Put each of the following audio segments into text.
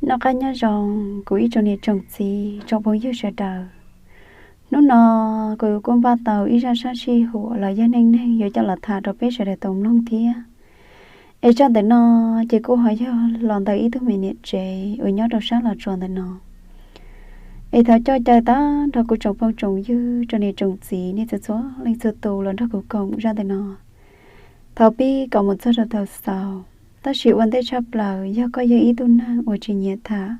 Noj qab nyob zoo kuv ib tsoom niam tsoom txiv tsoom phooj ywg sawv daws. Hnub no kuv kuj npaj tau ib zaj sab sij huam los yog neej neeg yuav coj los tham rau peb sawv daws tau mloog thiab. Es zaj ntawm no ces kuj ho yog los ntawm ib tug me niam tsev uas nyob rau sab Los Tsuas ntawm no. Es thov coj caw tag nrho kuv tsoom phooj tsoom ywg tsoom niam tsoom txiv nej txhua txhua leej txhua tus los nrog kuv koom zaj ntawm no thaum pib kom mus txog rau thaum xaus. Tab sis ua ntej tshaj plaws yog koj yog ib tug neeg uas tsis nyiam tham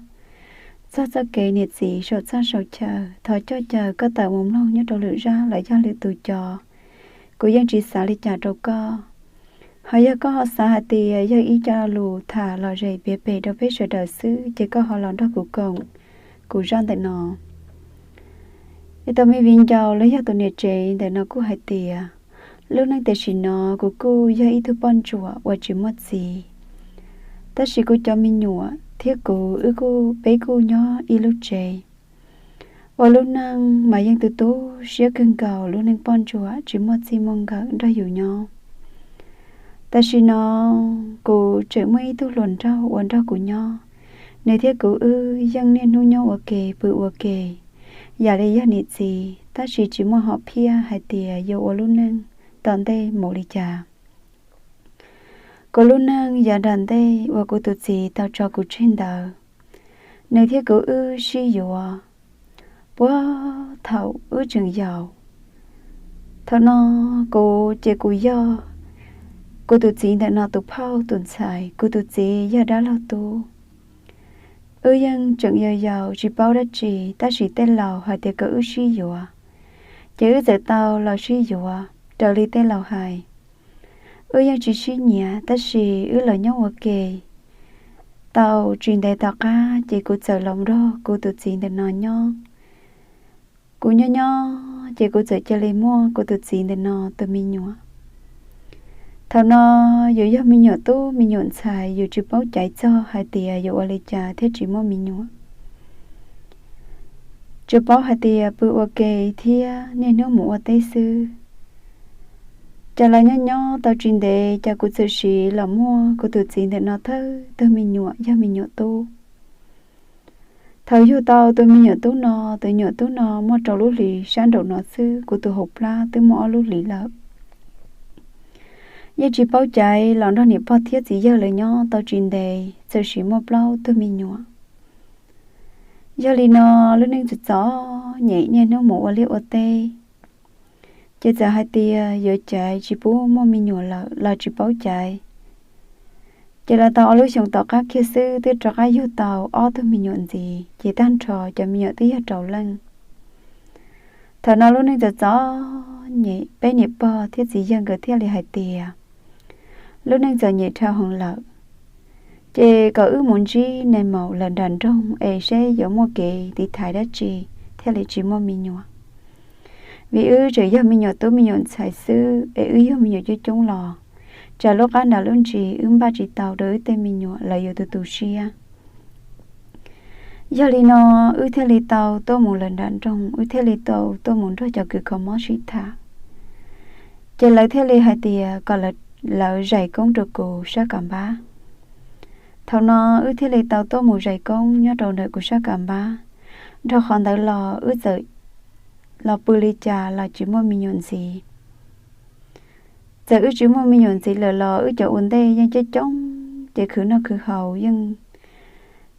txog txoj kev niam txiv saum txaj saum chaw, thov coj caw koj tawm mus mloog nyob rau lwm zaj los yog lwm tus cov. Kuv yeej tsis xav li cas rau koj. Ho yog koj ho xav hais tias yog ib co lus tham lom zem piav pem rau peb sawv daws xwb ces koj ho los nrog kuv koom kuv zaj ntawm no. Es tus me viv ncaus los yog tus niam tsev ntawm no kuj hais tias, lub neej tam sim no kuv kuj yog ib tug poj ntsuam uas tsis muaj txiv, tab sis kuv cov me nyuam thiab kuv wb kuj peb kuj nyob ib lub tsev. Ua lub neej mas yeej tu tu siab kawg nkaus, lub neej poj ntsuam tsis muaj txij muaj nkawm nrog yus nyob. Tam sim no kuv tseem muaj ib tug hluas nraug uas nrog kuv nyob, nws thiab kuv wb yeej niaj hnub nyob ua ke pw ua ke, yam li yog niam txiv, tab sis tsis muaj hom phiaj hais tias yuav ua lub neej tom ntej mus li cas. Kuv lub neej yav nram ntej uas kuv tus txiv tau tso kuv tseg ntawd, nws thiab kuv wb sib yuav puag thaum wb tseem yau. Thaum no kuv ces kuv yog kuv tus txiv ntawm no tus phauj tus ntxhais, kuv tus txiv yog dab laug tub. Wb yeej tseem yau yau tsis paub dab tsi, tab sis tej laus hais tias kom wb sib yuav, ces wb txawm tau los sib yuav raws li tej laus hais. Wb yeej tsis sib nyiam, tab sis wb los nyob ua ke tau tsis ntev tom qab ces kuv txawm los nrog kuv tus txiv ntawm no nyob. Kuv nyob nyob ces kuv txawm cia li muaj kuv tus txiv ntawm no tus me nyuam. Thaum no yus yog me nyuam tub me nyuam ntxhais, yus tsis paub caiv txog hais tias yuav ua li cas thiaj tsis muaj me nyuam. Tsuas paub hais tias pw ua ke thiab niaj hnub mus ua teb xwb. Ces los nyob nyob tau tsis ntev ces kuv txawm sim los muaj kuv tus txiv ntawm no thawj tug me nyuam yog me nyuam tub. Thaum yug tau tus me nyuam tub no, tus nyuam tub no muaj rau lub hlis sab nraum no xwb, kuv tus hauv plab twb muaj ob lub hlis lawm. Yeej tsis paub caiv, los nrog niam pog thiab txiv yawg lawv nyob tau tsis ntev txawm sim muaj plaub tug me nyuam. Yog li no, lub neej txom txom nyem niaj hnub mus ua liaj ua teb, ces txawm hais tias yuav caiv tsis pub muaj me nyuam lawm los tsis paub caiv. Ces los tau ob lub xyoos tom qab kiag xwb twb rov qab yug tau ob tug me nyuam ntxiv, ces tag nrho cov me nyuam twb yog rau leej. Thaum no lub neej txom txom nyem, peb niam pog thiab txiv yawg nkawd thiaj li hais tias lub neej txom nyem dhau heev lawm, ces kom wb mus ntsib nais maum lawm nram nroog es seb yuav muaj kev tiv thaiv dab tsi thiaj li tsis muaj me nyuam. Vim wb tseem yog me nyuam tub me nyuam ntxhais xwb es wb yug me nyuam coob coob los, tsam lub qab nram lub ntsis wb npaj tsis tau rau wb tej me nyuam lawv yuav tu tu siab. Yog li no, wb thiaj li tau tuaj mus lawm nram nroog, wb thiaj li tau tuaj mus nrog cov kws kho mob sib tham. Ces lawv thiaj li hais tias kom lawv zais koob rau kuv sab kam npab. Thaum no wb thiaj li tau tuaj mus zais koob nyob rau ntawm kuv sab kam npab. Dhau qhov ntawd los wb txawm los pw li cas los tsis muaj me nyuam ntxiv. Txawm wb tsis muaj me nyuam ntxiv lawm los wb cov ua ntej yeej coob coob, ces khwv noj khwv haus yeej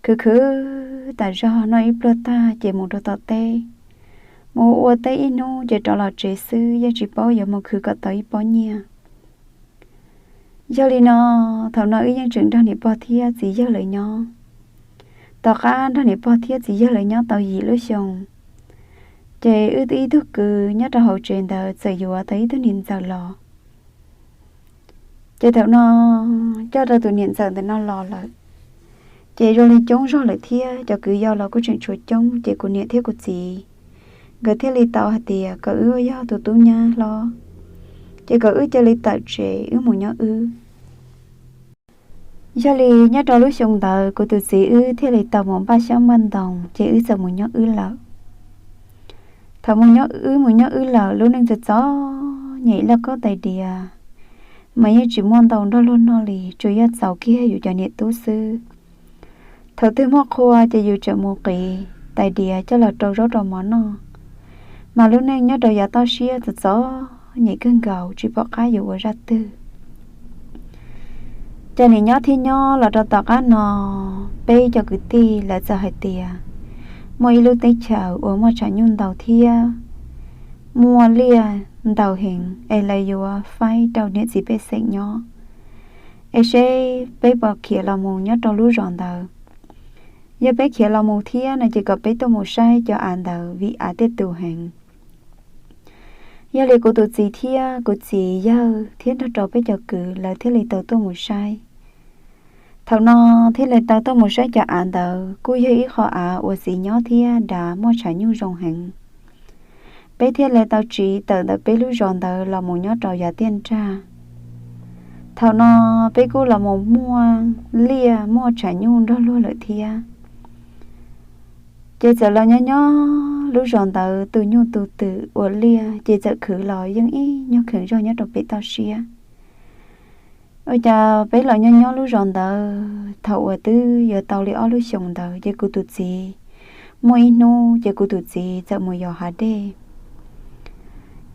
khwv khwv tas zog, noj ib pluag tag ces mus rau tom teb, mus ua teb ib hnub ces rov los tsev xwb, yeej tsis paub yuav mus khwv kom tau ib pob nyiaj. Yog li no, thaum no wb yeej tseem nrog niam pog thiab txiv yawg lawv nyob. Tom qab nrog niam pog thiab txiv yawg lawv nyob tau yim lub xyoo, ces wb ib tug kwv nyob rau hauv tsev ntawd txawm yuav tau ib tug niam ntxawm los. Ces thaum no coj tau tus niam ntxawm ntawm no los lawm, ces zoo li coob zog lawm thiab cov kwv yau los kuj tseem tshuav coob, ces kuv niam thiab kuv txiv nkawd thiaj li tau hais tias kom wb yog tus tub nyab hlob, ces kom wb cia li tawm tsev wb mus nyob wb. Yog li nyob rau lub xyoo ntawd kuv tus txiv wb thiaj li tau mus npaj xyoob npaj ntoo, ces wb txawm mus nyob wb lawm. Thaum mus nyob wb mus nyob wb lawm, lub neej txom txom nyem loj kaub tais diav, mas yeej tsis muaj ntau nrog luag noj li, tsuas yog txaus kiag yus cov niam tub xwb. Thaum twg muaj qhua ces yus tseem mus qiv tais diav coj los rau zaub rau mov noj. Mas lub neej nyob rau yav toj siab txom txom nyem kawg nkaus tsis pom qab yuav ua zaj twg. Ces nim nyob thiab nyob los rau tom qab no, peb cov kwv tij lawv txawm hais tias muaj ib lub teb chaws uas muaj tshav nyuj ntau thiab muaj liaj ntau heev es lawv yuav faib rau niam txiv pej xeem nyob. Es seb peb puas khiav los mus nyob rau lub zos ntawd. Yog peb khiav los mus thiab no ces kom peb tuaj mus saib cov av ntawd vim av tiaj tus heev. Yog li kuv tus txiv thiab kuv txiv yawg thiab nrog rau peb cov kwv lawv thiaj li tau tuaj mus saib. Thaum no thiaj li tau tuaj mus saib cov av ntawd kuj yog ib qho av uas txiv nyob thiab dav muaj tshav nyuj zoo heev. Peb thiaj li tau tsiv tawm ntawm peb lub zos ntawd los mus nyob rau yav tiaj nrag. Thaum no peb kuj los mus muaj liaj muaj tshav nyuj nrog luag lawm thiab. Ces txawm los nyob nyob lub zos ntawd tu nyuj tu twm ua liaj ces txawm khwv los yeej ib nyuag kheem zog nyob rau pem toj siab. Ua cas peb los nyob nyob lub zos ntawd thaum uas twb yuav tau li ob lub xyoos ntawd ces kuv tus txiv muaj ib hnub ces kuv tus txiv txawm mus yos hav dej.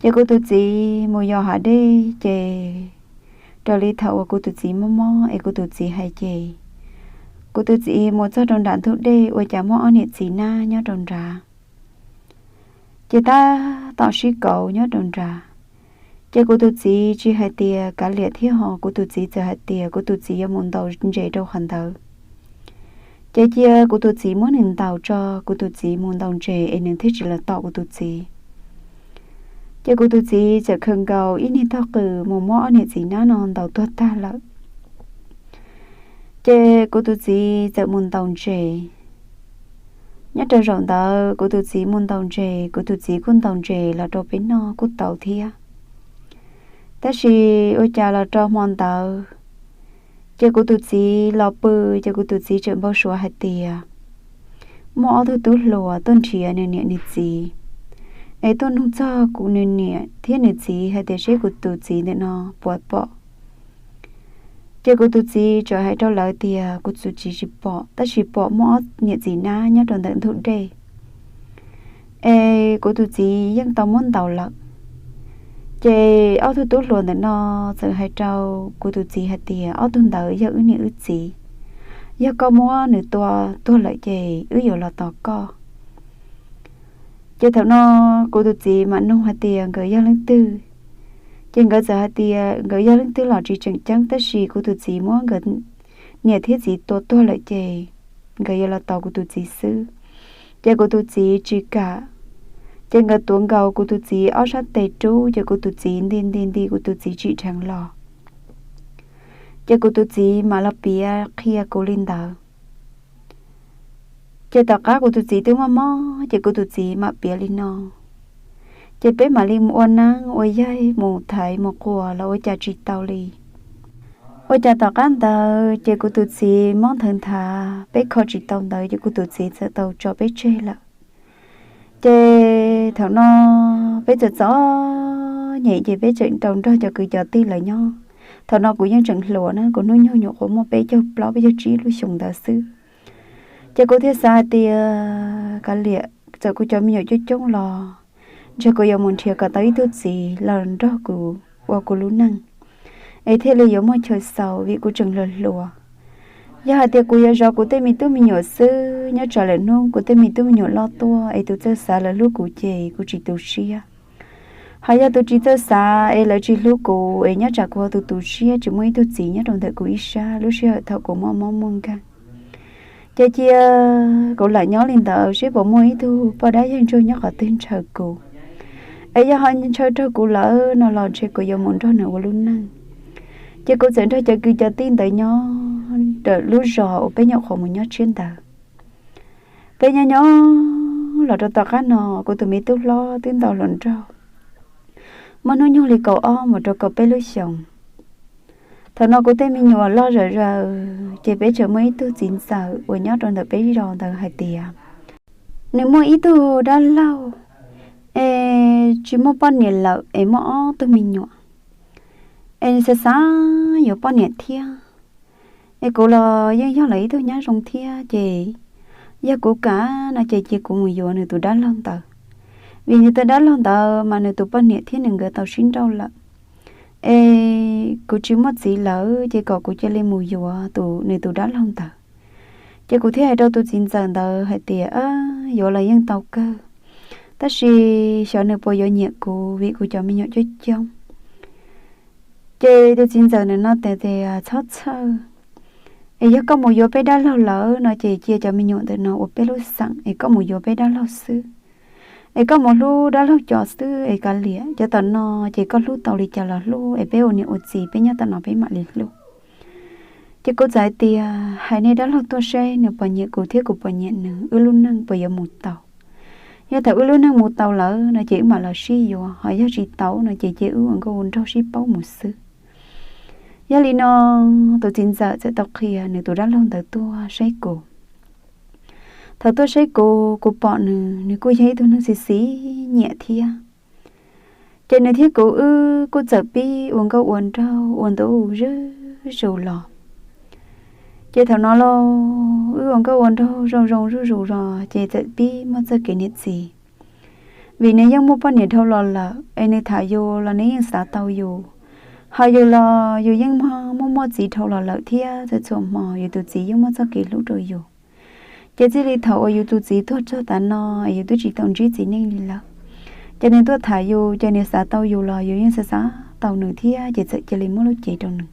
Ces kuv tus txiv mus yos hav dej ces raws li thaum uas kuv tus txiv mob mob es kuv tus txiv hais ces kuv tus txiv mus txog rau nram ntug dej ua cas muaj ob niam txiv nab nyob rau nrad. Ces tab tom sib kauv nyob rau nrad. Ces kuv tus txiv tsis hais tias kav liam thiab ho kuv tus txiv txawm hais tias kuv tus txiv yuav mus ntaus ntses rau qhov ntawd. Ces cia kuv tus txiv muab nws ntaus tso, kuv tus txiv mus ntaus ntses es nws thiaj tsis los tom kuv tus txiv. Ces kuv tus txiv txawm khaws nkaus ib niag tog qws mus muab ob niam txiv nab no ntaus tuag tag lawm. Ces kuv tus txiv txawm mus ntaus ntses. Nyob rau zaum ntawd kuv tus txiv mus ntaus ntses, kuv tus txiv kuj ntaus ntses los rau peb noj kuj tau thiab. Tab sis ua cas los rau hmo ntawd, ces kuv tus txiv los pw, ces kuv tus txiv tseem npau suav hais tias muaj ob tug tub hluas tuaj nrhiav nws niam nws txiv, es tuaj nug txog kuv nws niam thiab nws txiv hais tias seb kuv tus txiv ntawm no puas pom. Ces kuv tus txiv txawm hais rau lawv tias kuv tus txiv tsis pom, tab sis pom muaj ob niam txiv nab nyob rau ntawm ntug dej, es kuv tus txiv yeej tau muab ntaus lawm. Ces ob tug tub hluas ntawm no txawm hais rau kuv tus txiv hais tias ob tug ntawd yog wb niam wb txiv, yog koj muab nws tua tuag lawm ces wb yuav los tos koj. Ces thaum no kuv tus txiv mam nug hais tias nkawd yog leej twg. Ces nkawd txawm hais tias nkawd yog leej twg los tsis tseem ceeb, tab sis kuv tus txiv muab nkawd niam thiab txiv tua tuag lawm ces nkawd yuav los tos kuv tus txiv xwb. Ces kuv tus txiv tsis kam, ces nkawd tuav nkaus kuv tus txiv ob sab tes rub, ces kuv tus txiv nti nti nti kuv tus txiv tsim dheev los. Ces kuv tus txiv mam los piav qhia kuv li ntawd. Ces tom qab kuv tus txiv twb mob mob ces kuv tus txiv mam piav li no. Ces peb mam li mus ua neeb ua yaig mus thaiv mus quas los ua cas tsis tau li. Ua cas tom qab ntawd ces kuv tus txiv mob nthawv nthav, peb kho tsis tau ntawd ces kuv tus txiv txawm tau tso peb tseg lawm. Ces thaum no peb txawm txom nyem ces peb tseem tau nrog cov kwv cov tij lawv nyob. Thaum no kuv yeej tseem hluas na, kuv hnub nyoog nyuam qhuav muaj peb caug plaub peb caug tsib lub xyoos ntawd xwb. Ces kuv thiaj xav hais tias kav liam, txawm kuv cov me nyuam coob coob los ntshe kuv yuav mus nrhiav kom tau ib tug txiv los nrog kuv ua kuv lub neej, es thiaj li yuav muaj chaw xaus vim kuv tseem hluas hluas. Yog hais tias kuv yuav zov kuv tej me tub me nyuam xwb, nyob tsam lawm hnub kuv tej me tub me nyuam loj tuaj es tus txawj xav lawv hlub kuv ces kuv tsis tu siab. Ho yog tus tsis txawj xav es lawv tsis hlub kuv es nyob tsam kuv ho tu tu siab tsis muaj ib tug txiv nyob rau ntawm kuv ib sab lub sij hawm thaum kuv muaj mob muaj nkeeg. Ces cia kuv lam nyob li ntawd seb puas muaj ib tug poj dab yawg ntsuag nyob qhov twg ntshaw kuv, es yog ho ntshaw raug kuv lawm no los ntshe kuv yuav mus nrog nws ua lub neej. Ces kuv txawm nrog cov kwv cov tij ntawd nyob ntawm lub zos uas peb nyuam qhuav mus nyob tshiab ntawd. Peb nyob nyob los rau tom qab no kuv tus me tub hlob twb nto hluas nraug, muaj hnub nyoog li kaum ob mus rau kaum peb lub xyoos. Thaum no kuv tej me nyuam loj zom zaws ces peb tseem muaj ib tug txiv ntxawm uas nyob rau ntawm peb zos ntawd hais tias nws muaj ib tug dab laug es tsis muaj poj niam lawm es muaj ob tug me nyuam, es nws xav xav yuav poj niam thiab. Es kuv los yeej yog lawv ib tug nyab zoo thiab ces yog kuv kam no ces cia kuv mus yuav nws tus dab laug ntawd. Vim nws tus dab laug ntawd mas nws tus poj niam thiab nws nkawd tau sib nrauj lawm, es kuv tsis muaj txiv lawm ces kom kuv cia li mus yuav tus nws tus dab laug ntawd. Ces kuv thiaj hais rau tus txiv ntxawm ntawd hais tias, Yuav los yeej tau kawg, tab sis xyov nws puas yuav nyiam kuv vim kuv cov me nyuam coob coob. Ces tus txiv ntxawm ntawm no tias, Txhob txhawj, es yog koj mus yuav peb dab laug lawm no ces cia cov me nyuam ntawm no ua peb lub xeem es koj mus yuav peb dab laug xwb, es koj mus hlub dab laug cov xwb es kav liam, cov tom no ces koj hlub tau li cas los hlub, es peb ua niam ua txiv peb nyob tom no peb mam li hlub. Ces kuv txawm hais tias, Hais nej dab laug tuaj seb nws puas nyiam kuv thiab kuv puas nyiam nws, wb lub neej puas yuav mus tau. Yog thaum wb lub neej mus tau lawm no ces wb mam los sib yuav, ho yog tsis tau no ces cia wb ua nkauj ua nraug sib paub mus xwb. Yog li no tus txiv ntxawm txawm tau qhia nws tus dab laug ntawd tuaj saib kuv. Thaum tuaj saib kuv, kuv pom nws, nws kuj yog ib tug neeg xis xis nyiam thiab. Ces nws thiab kuv wb kuj txawm pib ua nkauj ua nraug ua ntu zuj zus los. Ces thaum no los wb ua nkauj ua nraug zoo zoo zuj zus los ces txawm pib muaj txoj kev niam txiv. Vim nws yeej muaj poj niam dhau los lawm es nws tham yus los nws yeej xav tau yus, ho yus los yus yeej muaj muaj txiv dhau los lawm thiab txhua txhua hmo yus tus txiv yeej muaj txoj kev hlub rau yus. Ces txij li thaum uas yus tus txiv tuag txog tav no es yus twb tsis tau ntsib txiv neej li lawm, ces nws tuaj tham yus ces nws xav tau yus los yus yeej xav xav tau nws thiab ces txawm cia li muab lub cev rau nws.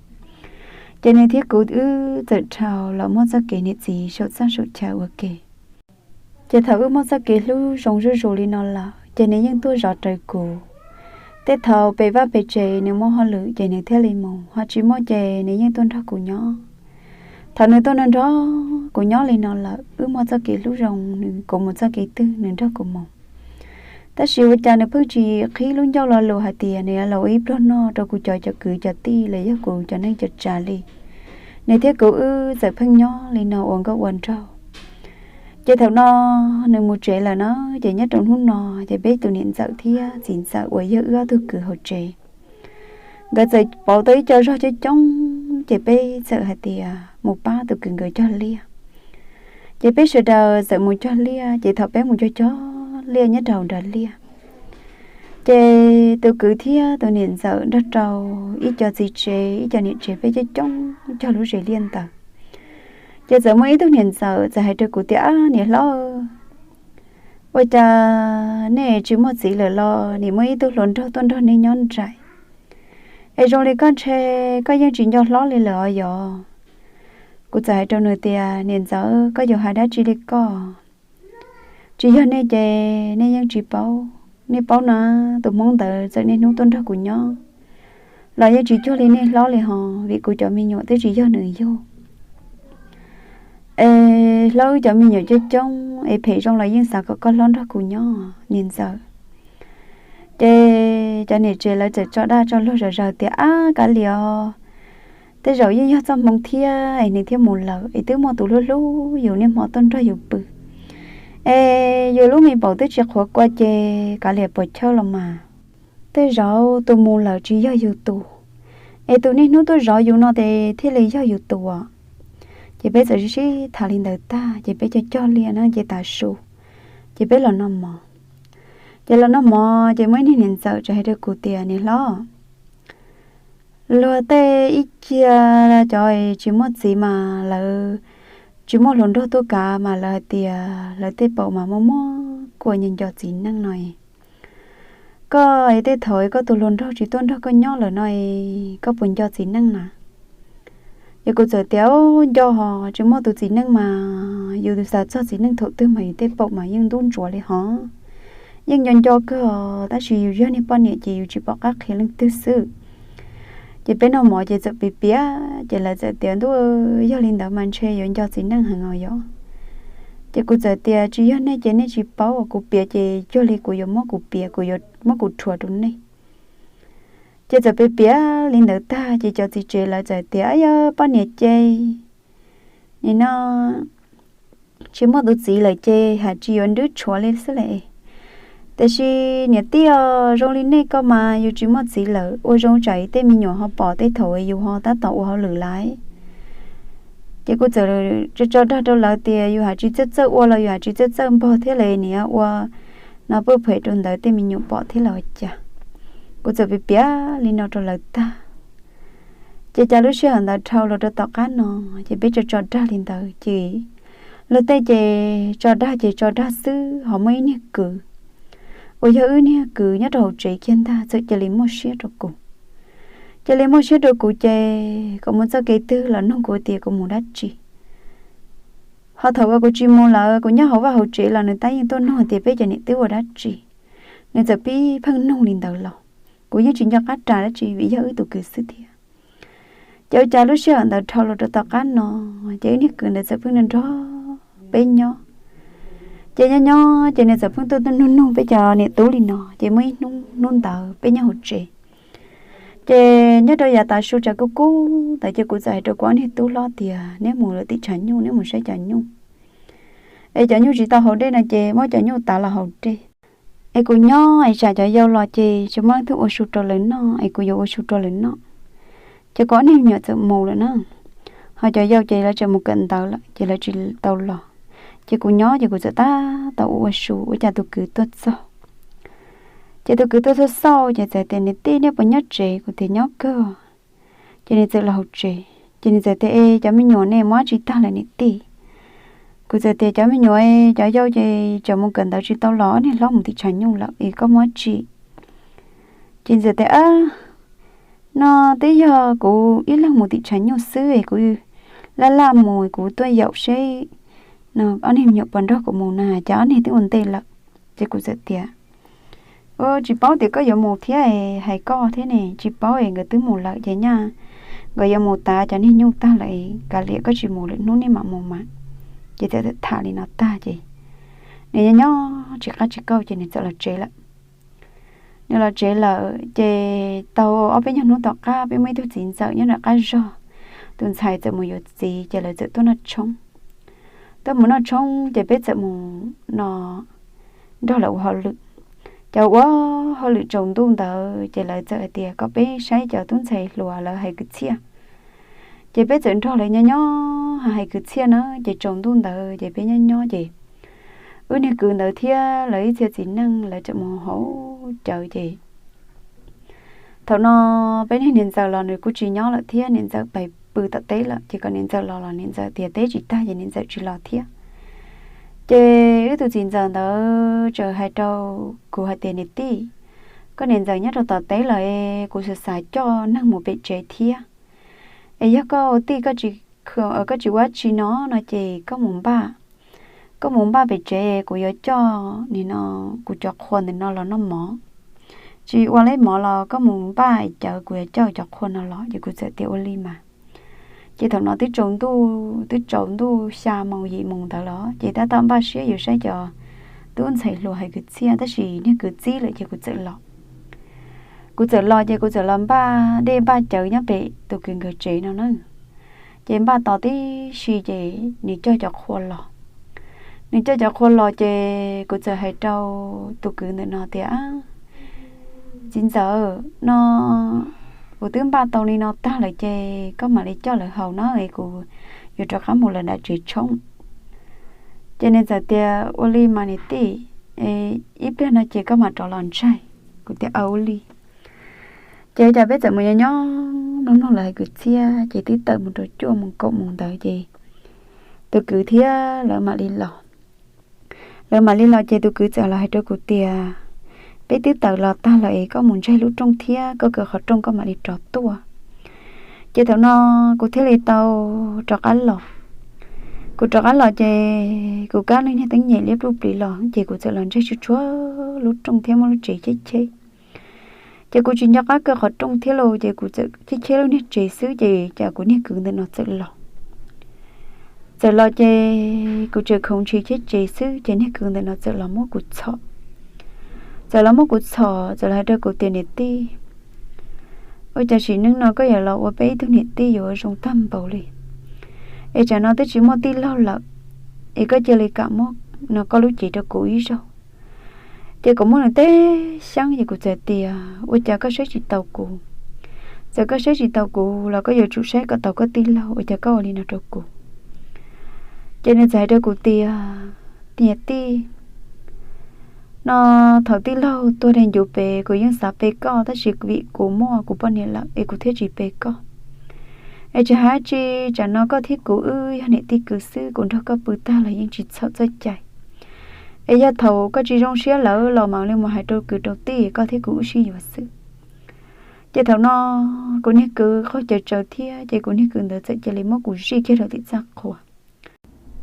Ces nws thiab kuv wb txawm dhau los muaj txoj kev niam txiv saum txaj saum chaw ua ke. Ces thaum wb muaj txoj kev hlub zoo zuj zus li no lawm ces nws yeej tuaj zov rawv kuv. Tej thaum pem vaj pem tsev nws muaj hauj lwm ces nws thiaj li mus, ho tsis muaj ces nws yeej tuaj nrog kuv nyob. Thaum nws tuaj nrog kuv nyob li no lawm, wb muaj txoj kev hlub zoo, nws kuv mus txoj kev twg nws nrog kuv mus. Tab sis ua cas nws pheej tsis qhib lub ncauj lo lus hais tias nws yuav los ua ib pluag noj rau kuv cov cov kwv cov tij los yog kuv cov neej cov tsav li. Nws thiab kuv wb txawm pheej nyob li no ua nkauj ua nraug. Ces thaum no nws mus tsev lawm na, ces nyob rau hnub no ces peb tus niam ntxawm thiab txiv ntxawm uas yog wb ob tug kwv hauv tsev, nkawd txawm pauv tau ib co zog coob coob, ces peb txawm hais tias mus pab tus kwv nkawd cog liaj. Ces peb sawv daws txawm mus cog liaj, ces thaum peb mus cog cog liaj nyob rau nram liaj, ces tus kwv thiab tus niam ntxawm nrog rau ib co txiv tsev ib co niam tsev peb coob coob cog lub zes liaj ntawd. Ces txawm muaj ib tug niam ntxawm txawm hais rau kuv tias, Ab niam hlob, ua cas nej tsis muaj txiv lawm los nim muaj ib tug hluas nraug tuaj nrog nej nyob nraim? Es zoo li koj ntshe koj yeej tsis nco hlob li lawm os yog? Kuv txawm hais rau nws tias, Niam ntxawm, koj yuav hais dab tsi li koj? Tsis yog nej ces nej yeej tsis paub. Nej paub na, tus hmoob ntawd txawm niaj hnub tuaj nrog kuv nyob los yeej tsis cuag li nej hlob li hos, vim kuv cov me nyuam twb tsis yog nws yug. Es hlob wb cov me nyuam coob coob es phem zoo los yeej xav kom koj hlob nrog kuv nyob niam ntxawm. Ces cov niam tsev lawv txawm tso dag tso luag zom zaws tias, Ab kav liam os, tej zaum yeej yog txoj hmoo thiab es nws thiaj mus lawm, es twb muaj tus hlub hlub yus niaj hmo tuaj nrog yus pw. Es yus lub me paum twb tsis qhuav kua ces kav liam puas chawj los mas. Tej zaum tus mus lawm tsis yog yus tus, es tus niaj hnub tuaj zov yus no ces thiaj li yog yus tus. Ces peb txawm sib sib tham li ntawd tag ces peb cog cog liaj na ces tav su, ces peb los noj mov. Ces los noj mov ces muaj ib niag niam ntxawm txawm hais rau kuv tias, Niam hlob, luag tej ib cia cov tsis muaj txiv mas lawv tsis muaj hluas nraug tuaj kav mas lawv hais tias lawv tej paum mas muaj muaj kua nco nco txiv neej no. Koj tej thaum koj tus hluas nraug tsis tuaj nrog koj nyob lawm no, koj puas nco txiv neej na? Ces kuv txawm tias, Nco hos, tsis muaj tus txiv neej mas yus tus xav txog txiv neej thaum twg mas yus tej paum mas yeej ntub ntsuav li hos. Yeej nco nco kawg os, tab sis yus yog niag poj niam ces yus tsis pom qab qhia leej twg xwb. Ces peb noj mov ces txawm piav piav, ces lawv txawm tias, Ntuj, yog li ntawd mas ntshe yuav nco txiv neej heev os yog? Ces kuv txawm tias, Tsis yog nej ces nej tsis paub, kuv piav ces cuag li kuv yuav muab kuv piav, kuv yuav muab kuv rhuav rau nej. Ces txawm piav piav li ntawd tag ces cov txiv tsev lawv txawm tias, Ab yog poj niam ces nim no tsis muaj tus txiv lawm ces haj tsis yuav nrwb tshuav li xwb las. Tiam sis niam tij os, zoo li nej ko mas yus tsis muaj txiv lawm, ua zoo tsam tej me nyuam ho pom tej thaum yus ho tab tom ua hauj lwm lawm. Ces kuv txawm tso tso dag rau lawv tias yus has tsis txawj txawj ua los yus has tsis txawj txawj npog thiab li, nim no ua no pheej phem rau ntawd tej me nyuam pom thiab los ua cas. Kuv txawm piav piav li no rau lawv tag. Ces cas lub sij hawm ntawd dhau los rau tom qab no, ces peb tso tso dag li ntawd ces luag tej ces tso dag ces tso dag xwb, ho muaj ib niag kwv uas yog wb niag kwv nyob rau hauv tsev kiag ntag txawm cia li muaj siab rau kuv. Cia li muaj siab rau kuv ces kom mus txoj kev twg los nug kuv tias kuv mus dab tsi. Ho thaum uas kuv tsis mus lawm, kuv nyob hauv vaj hauv tsev los nws tab yeej tuaj nug tias peb cov niam tub ua dab tsi. Nws txawm pib pheej nug li ntawd los kuv yeej tsis nco qab ras dab tsi vim yog wb tus kwv xwb thiab. Ces ua cas lub sij hawm ntawd dhau los rau tom qab no, ces wb niag kwv ntawd txawm pheej nrog peb nyob. Ces nyob nyob ces nws txawm pheej tuaj tuaj nug nug peb cov niam tub li no. Ces muaj ib hnub hnub ntawd peb nyob hauv tsev, ces nyob rau yav tav su tsam kub kub ntawd ces kuv txawm hais rau kuv ob niag tub hlob tias neb mus lawm tim tshav nyuj, neb mus saib cov nyuj, es cov nyuj tsis tau haus dej no ces muab cov nyuj tav los haus dej. Es kuv nyob es tsam cov yau los ces tsis muaj leej twg ua su rau lawv noj es kuv yuav ua su rau lawv noj. Ces kuv ob niag me nyuam txawm mus lawm na, ho cov yau ces lawv tseem mus kawm ntawv lawm ces lawv tsis tau los. Ces kuv nyob ces kuv txawm tab tom ua ua su ua cas tus kwv tuaj txog. Ces tus kwv tuaj txog xauj ces txawm tias niam tij, neb puas nyob tsev? Kuv tias nyob kawg. Ces nws txawm los hauv tsev ces nws txawm tias es cov me nyuam ne, muab dab tsi tag lawm niam tij? Kuv txawm tias cov me nyuam, cov yau ces tseem mus kawm ntawv tsis tau los, ob niag hlob mus tim tshav nyuj lawm es koj muab dab tsi? Ces nws txawm tias no twb yog kuv ib leeg mus tim tshav nyuj xwb es kuv laj laj mus kuv tuaj yaum seb ob niag me nyuam puas nrog kuv mus na, cas ob niag twb ua ntej lawm. Ces kuv txawm tias tsis paub tias koj yuav mus thiab, hais koj thiab ne, tsis paub es nkawd twb mus lawm ces nyaj nkawd yuav mus tav cov niag nyuj tag lawm, kav liam koj tsis mus lwm hnub nej mam mus mas. Ces txawm tham li no tag ces nws nyob nyob tsis qab tsis kauj ces nws txawm los tsev lawm. Nws los tsev lawm ces tau ob peb nyuag hnub tom qab peb muaj ib tug txiv ntxawm nyob nram qab zog, tus ntxhais txawm mus yuav txiv ces lawv txawm tuaj noj tshoob. Tuaj mus noj tshoob ces peb txawm mus no nrog lawv ua hauj lwm. Ces ua hauj lwm tsaus ntuj ntawd ces lawv txawm hais tias kom peb saib cov tub ntxhais hluas lawv hais kwv txhiaj. Ces peb txawm nrog lawv nyob nyob hais kwv txhiaj na, ces tsaus ntuj ntawd ces peb nyob nyob ces wb niag kwv ntawd thiab lawv ib txhia txiv neej lawv txawm mus hauv cawv ces thaum no peb niag niam ntxawm los nws kuj tsis nyob lawm thiab, niam ntxawm pais pw tom teb lawm ces kom niam ntxawm los los niam ntxawm tias teb tsis tag ces niam ntxawm tsis los thiab. Ces wb tus txiv ntxawm ntawd txawm hais rau kuv hais tias niam tij, koj niam ntxawm nyob rau tom teb lawm es kuv xav xav coj neeg mus pem tsev thiab. Es yog koj ua tij koj tsis ua dab tsi no no ces koj mus npaj, koj mus npaj pem tsev kuv yuav coj nim no kuv cov qhua ntawm no los noj mov. Tsis ua li mov los koj mus npaj cawv kuv yuav coj cov qhua no los. Ces kuv txawm tias ua li mas. Ces thaum no twb tsaus ntuj, twb tsaus ntuj xya moos yim moos ntawd los ces tab tom npaj siab yuav saib cov tub ntxhais hluas hais kwv txhiaj tab sis niag kwv txib lawm ces kuv txawm los. Kuv txawm los ces kuv txawm los npaj dej npaj cawv nyob pem tus kwv nkawd tsev no na. Ces npaj tos tib si ces nws coj cov qhua los. Nws coj cov qhua los ces kuv txawm hais rau tus kwv ntawm no tias txiv ntxawm no, kuv twb npaj tau li no tag lawm ces koj mam li coj lawv haus na es kuv yuav rov qab mus lawm nram tsev tshoob. Ces nws txawm tias ua li mas niam tij, ib pliag no ces koj mam rov los ntsaig. Kuv tias ua li. Ces cas peb txawm mus nyob nyob mloog mloog lawv hais kwv txhiaj ces twb tawm mus rau cuaj moos kaum moos ntawd ces tus kwv thiab lawv mam li los. Lawv mam li los ces tus kwv txawm los hais rau kuv tias peb twb tawm los tag lawm es koj mus ntsaig lub rooj thiab koj kaw qhov rooj koj mam li rov tuaj. Ces thaum no kuv thiaj li tau rov qab los. Kuv rov qab los ces kuv kab niag teeb nyem liab pluj plis los ces kuv txawm los ntsaig tsuj tsuag lub rooj thiab muab lub tsev cheb cheb. Ces kuv tsis nco qab kaw qhov rooj thiab los ces kuv txawm cheb cheb lub niag tsev xwb ces cas kuv niag kwv ntawm no txawm los. Txawm los ces kuv tseem khoov ntshis cheb tsev xwb ces niag kwv ntawm no txawm los muab kuv txhom. Txawm los muab kuv txhom txawm los hais rau kuv tias niam tij, ua cas sim neej no koj yuav los ua peb ib tug niam tij yuav zoo tag npaum li. Es tsam no twb tsis muaj tij laug lawm, es koj cia li kam muab no koj lub cev rau kuv ib zaug. Ces kuv muab nws teb xyeeb ces kuv txawm tias ua cas koj saib tsis taus kuv. Txawm koj saib tsis taus kuv los koj yuav tsum saib kom tau koj tij laug, ua cas koj ua li no rau kuv. Ces nws txawm hais rau kuv tias, Niam tij, no thaum tij laug tuag dai ncuv pem kuv yeej xav pe koj, tab sis vim kuv muaj kuv poj niam lawm es kuv thiaj tsis pe koj. Es tsis hais dab tsi, tsam no koj thiab kuv wb yog niam tij kwv xwb, kuv nrog koj pw tag los yeej tsis txhaum txoj cai. Es yog thaum koj tsis zoo siab lawm los mam li mus hais rau kwv rau tij, koj thiab kuv wb sib yuav xwb. Ces thaum no kuv niag kwv qaug cawv tsawv thiab, ces kuv niag kwv ntawd txawm cia li muab kuv zij kiag rau tim txaj qhua.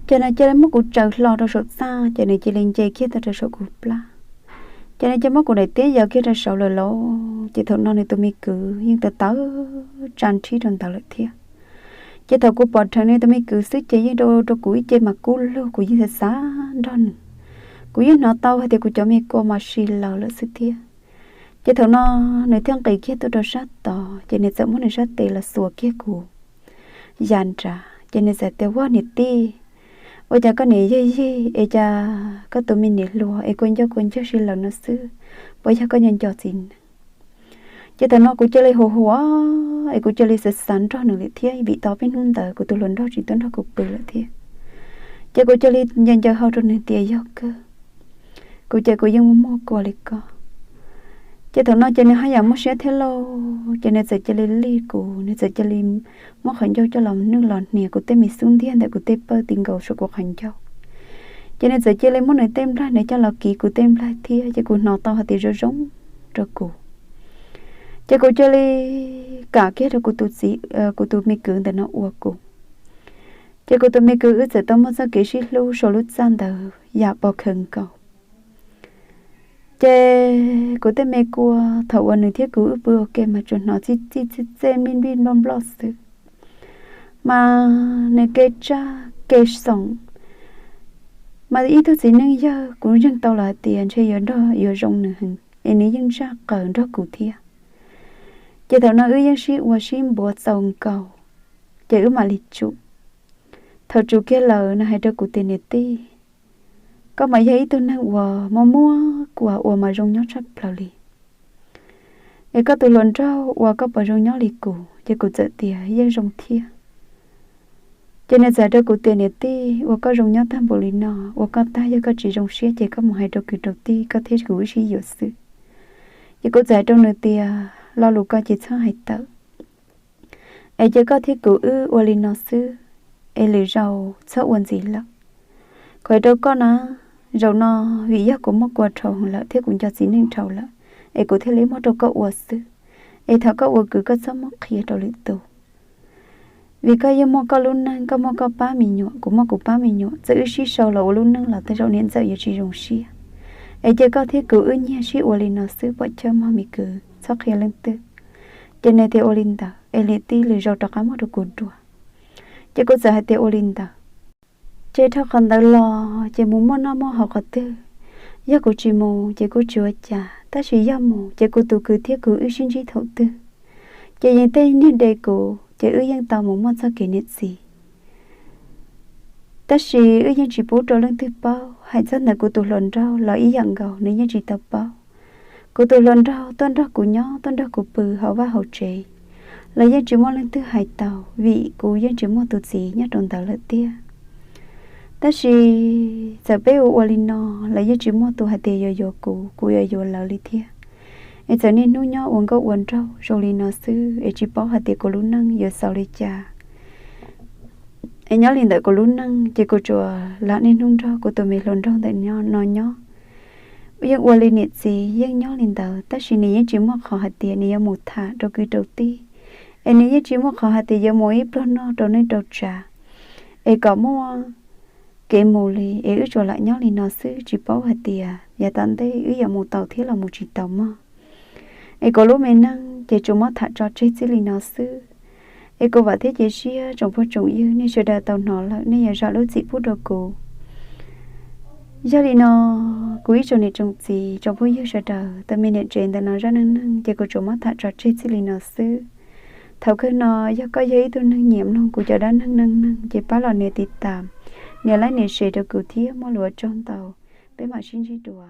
Ces nws cia li muab kuv tsaws hlo rau saum txaj, ces nws cia li nce kiag tau rau saum kuv plab. Ces nws cia muab kuv daim tiab yaws kiag rau saud lawm lauj. Ces thaum no nws tus me kwv yeej tawv tawv tsa nrhib rau ntawd lawm thiab. Ces thaum kuv pom dheev nws tus me kwv xwb ces yeej rau rau kuv ib ce mas kub lug, kuv yeej xav xav nrog nws. Kuv yeej hnov tau hais tias kuv cov me kua mas si laws lawm xwb thiab. Ces thaum no nws thiaj nqis kiag tuaj rau sab tod, ces nws txawm muab nws sab tes los xuas kiag kuv ya nrad, ces nws txawm tias, Ua niam tij, ua cas koj niam yig yig es cas koj tus me niam hluas es kua ncauj kua ncaug si laws no xwb, puas yog koj nco nco txiv neej? Ces thaum no kuv cia li hu hu, es kuv cia li xav xav nrog nws lawm thiab, vim tau peb hnub ntawd kuv tus hluas nraug tsis tuaj nrog kuv pw lawm thiab. Ces kuv cia li ncaws ncaws hau rau nws tias, Yog kawg, kuv ces kuv yeej muaj muaj kua li koj. Ces thaum no ces nws haj yam muaj siab thiab lauj, ces nws txawm cia li lij kuv, nws txawm cia li muab qhov ncauj coj los nwj los hnia kuv tej me xub ntiag ntawm kuv tej pawj ti nkaus saum kuv qhov ncauj. Ces nws txawm cia li muab nws tej nplaig nws coj los kiv kuv tej nplaig thiab, ces kuv hnov tau hais tias zoo zoo rau kuv. Ces kuv cia li kam kiag rau kuv tus txiv, kuv tus me kwv ntawm no ua kuv. Ces kuv tus me kwv wb txawm tau muaj txoj kev sib hlub saum lub txaj ntawd yam pov khawv nkaus. Ces kuv tej me kua, thaum uas nws thiab kuv wb pw ua ke mas tsuas hnov txij txij txej txej nplij nplij nploj nploj xwb. Mas nws kev tsaj kev xoom, mas ib tug txiv neej yawg kuv ntseeg tau los hais tias ntshe yuav nrog yuav zoo nws heev, es nws yeej ntsaj qaws nrog kuv thiab. Ces thaum no wb yeej sib ua sib npuav txaus nkaus, ces wb mam li tsum. Thaum tsum kiag lawm nws hais rau kuv tias, Niam tij, koj mas yog ib tug neeg uas muaj muaj kua ua mas zoo nyob tshaj plaws li. Es koj tus hluas nraug ua koj puas zoo nyob li kuv? Ces kuv txawm tias, Yeej zoo thiab. Ces nws txawm hais rau kuv tias, Niam tij, ua koj zoo nyob tag npaum li no, ua koj tag yog koj tsis zoo siab ces koj mus hais rau kwv rau tij, koj thiab kuv wb sib yuav xwb. Ces kuv txawm hais rau nws tias, Lo lus ko ces txhob hais tawm. Es cia koj thiab kuv wb ua li no xwb, es lwm zaus txhob ua ntxiv lawm. Kuv hais rau koj na, zaum no vim yog kuv muaj kua dhau heev lawm thiab kuv nco txiv neej dhau lawm, es kuv thiaj li muab rau koj ua xwb. Es thaum koj ua kwv koj txhob muab qhia rau lwm tus. Vim koj yeej muaj koj lub neej, koj muaj koj pab me nyuam, kuv muaj kuv pab me nyuam, txawm wb sib sau los ua lub neej los tej zaum niam ntxawm yuav tsis zoo siab. Es cia koj thiab kuv wb nyiag sib ua li no xwb, pom chawj mog me kwv, txhob qhia leej twg. Ces nws tias ua li ntawd, es niam tij lwm zaus rov qab muab rau kuv dua. Ces kuv txawm hais tias ua li ntawd. Ces dhau qhov ntawd los ces mus muaj noj muaj haus qhov twg, yog kuv tsis mus ces kuj tsis ua cas, tab sis yog mus ces kuv tus kwv thiab kuv wb sib ntsib thaum twg, ces yeej tej niag de kuv, ces wb yeej tau mus muaj txoj kev niam txiv. Tab sis wb yeej tsis pub rau leej twg paub, hais txog ntawm kuv tus hluas nraug los ib yam nkaus nws yeej tsis tau paub. Kuv tus hluas nraug tuaj nrog kuv nyob, tuaj nrog kuv pw hauv vaj hauv tsev los yeej tsis muaj leej twg hais tau, vim kuv yeej tsis muaj tus txiv nyob rau ntawd lawm tiag. Tab sis txawm peb ua ua li no los yeej tsis muaj tus hais tias yuav yuav kuv, kuv yuav yuav lawv li thiab. Es txawm niaj hnub nyob ua nkauj ua nraug zoo li no xwb, es tsis paub hais tias kuv lub neej yuav xaus li cas. Es nyob li ntawm kuv lub neej ces kuv tsuas lam niaj hnub nrog kuv tus me hluas nraug ntawm no nyob. Yeej ua li niam txiv yeej nyob li ntawd, tab sis nws yeej tsis muaj qhov hais tias nws yuav mus tham rau kwv rau tij, es nws yeej tsis muaj qhov hais tias yuav mus ib pluag noj rau neej rau tsav, es kom muaj kev mus li, es wb tsuas lam nyob li no xwb, tsis paub hais tias yav tom ntej wb yuav mus tau thiab los mus tsis tau mog. Es kuv lub me neej ces tsuas muab tham tso tseg txij li no xwb. Es kuv vam thiab cia siab tsoom phooj tsoom ywg nej sawv daws tau hnov lawm nej yuav zam lub txim pub rau kuv. Yog li no, kuv ib tsoom niam tsoom txiv tsoom phooj ywg sawv daws, tau me niam tsev ntawm no zaj neej neeg ces kuv tsuas muab tham tso tseg txij li no xwb. Thaum kawg no, yog koj yog ib tug neeg nyiam mloog kuv cov dab neeg neej neeg ces pab los nias tiv tam, nias like nias share rau kuv thiab, muaj lus ua tsaug ntau, peb mam sib ntsib dua.